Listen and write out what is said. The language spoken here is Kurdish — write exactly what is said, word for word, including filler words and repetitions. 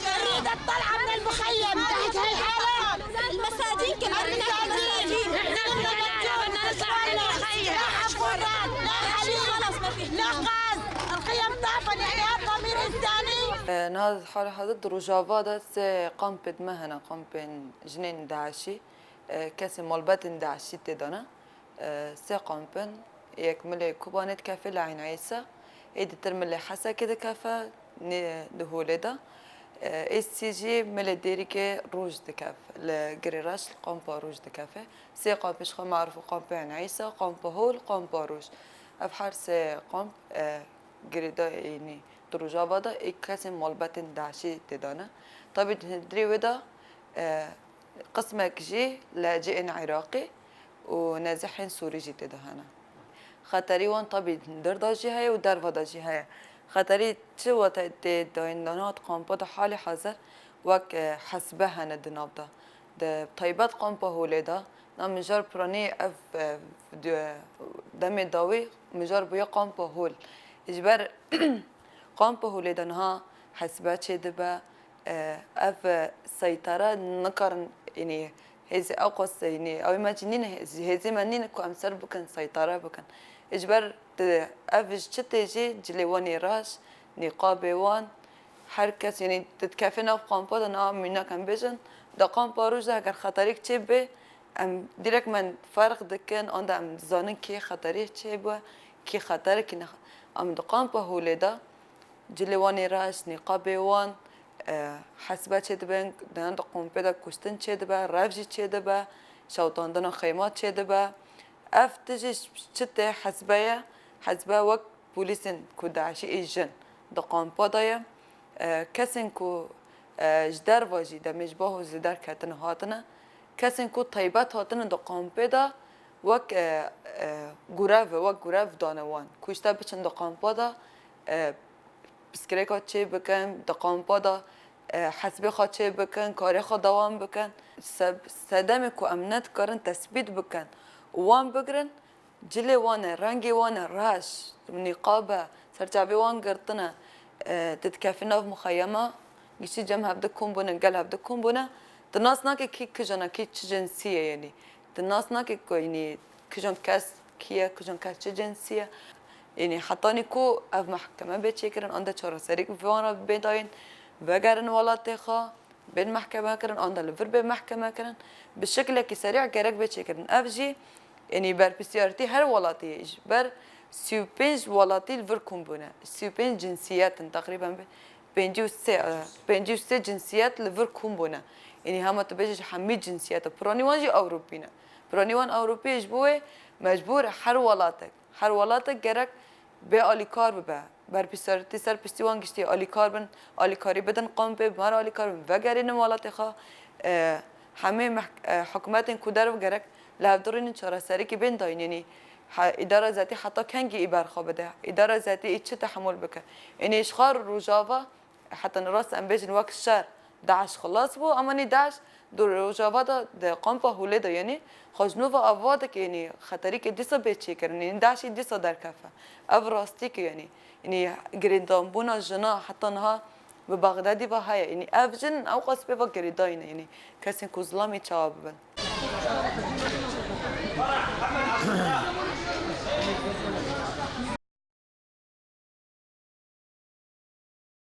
نريد الطلعة من المخيم تحت هالحالة. المساجين كمان، المساجين. لا حفرات، لا حليب، لا غاز. الخيم تعفن، يعني هذا ضمير إنساني. Niha hal hazir di Rojava de sê kampê di me hene, kampên jinên DAIŞî, kesên malbetên DAIŞî tê de ne. Sê kamp in, yek milê Kobanê dikefe li Eyn Îsa, ê ditir milê Hesekê dikefe, nê di holê de. Ê sî jî milê Dêrikê Roj dikef, li Girê Reş, li Kampa Roj dikefe. Sê kampê ji xwe maruf û Kampê Eyn Îsa, Kampa Hol, Kampa Roj. Ev her sê kamp, e, girêdayî, yanî di Rojava de ê kesên malbetên DAIŞî tê de ne. Tabî di hundirê wê de, e, qismek jî lehceyên Iraqî û nezihên Sûrî jî tê de hene. Xeterî wan tabî hundir de jî heye û derva de jî heye. Xeterî çi wate tê dayîn de niha di kampa de halî hazir wek, e, hesbe hene di nav de. Di taybet kampa Holê de, na mijar piranî ev, e, di-, demê dawî mijar bûye kampa Hol. Ji ber kampa Holê de niha hesbe çêdibe, e, ev, e, seytare nikarin, yanî hêzê ew qas, yanî ew ê me jî nîne, hêz-, hêzê me nîne ku em ser bikin, seytare bikin. Ji ber di-, ev ji çi tê jî cilê wan ê reş, nîqabê wan, her kes, yanî tu dikefê nav kampa de, niha mînak em bêjin, di kampa Roj de heger xeterîk çêbibe, em dîrek me ferq dikin, anda em dizanin kê xeterî çêbû, kê xeterî, kê nexe-, em di kampa Holê de cilê wan ê reş, nîqabê wan, e, hesbe çêdibin, di kampê de kuştin çêdibe, rev jî çêdibe, şewitandina xeyma çêdibe. Ev tijî çi tê hesbe ye? Hesbe wek polîsên ku DAIŞî ê jin di kampa de ye. E, kesên ku, e, ji derva jî demê ji bo ji derketine hatine, kesên ku taybet hatine di kampê de wek, e, e, gurev, wek gurev dane wan. Ku işte biçin di kampa de, e, piskirêka çê bikin, di kampa de, e, hesbê xwe çê bikin, karê xwe dewam bikin. Se-, sedemê ku em nedikarin tesbît bikin û wan bigirin, cilê wan e, rengê wan e reş, nîqab e, serçavê wan girtine, e, tu dikefî nav muxeyema, giştî cem hevdi kom bûne, gel hevdi kom bûne, tu nas nake kî kijan e, kî çi cinsî ye, yanî tu nas nake ku, yanî kijan kes kî ye, kijan kes çi cinsî ye. Yanî hetanî ku ev mehkeme bê çêkirin, anda çareserî bi wan re bê dayîn, vegerin welatê xwe, bên mehkeme kirin, anda li vir bê mehkeme kirin, bi şekilekî serî gerek bê çêkirin. Ev jî, yanî berpirsiyarîtî her welatî ye. Ji ber sî û pênc welatî li vir kom bûne. Sî û pênc cinsiyet in, teqrîben bi pêncî û sê, e, pêncî û sê cinsiyet li vir kom bûne. Yanî hema tu bêjî ji hemî cinsiyet e. Piranî wan jî Ewropî ne. Piranî wan Ewropî ye, ji bo wê mecbûr e her welatek, her welatek gerek bê alîkar bibe. Berpirsiyarîtî ser piştî wan giştî alîkar bin, alîkarî bidin qewm pê, bi me re alîkar bin, vegerînin welatê xwe. E, hemê meh-, e, hikûmetên ku derve gerek li hev dirînin çareserîkî bên dayîn. Yanî he-, îdara zetî heta kengî î berxwe bide? Îdara zetî î çi tehemûl bike? Yanî ji xwe Rojava, heta niha rast em bêjin wek şer, DAIŞ xilas bû, ama nî DAIŞ di Rojava de, di kampa Holê de, yanî xwe ji nû ve ava dike, yanî xeterîkê dîsa bê çêkirin, yanî DAIŞ î dîsa derkefe. Ev rastîk e, yanî, yanî girêdanbûna jina heta niha bi Bexdadî ve heye. Yanî ev jin ew qas pê ve girêdayî ne, yanî kesên ku zilamê çawa bibin.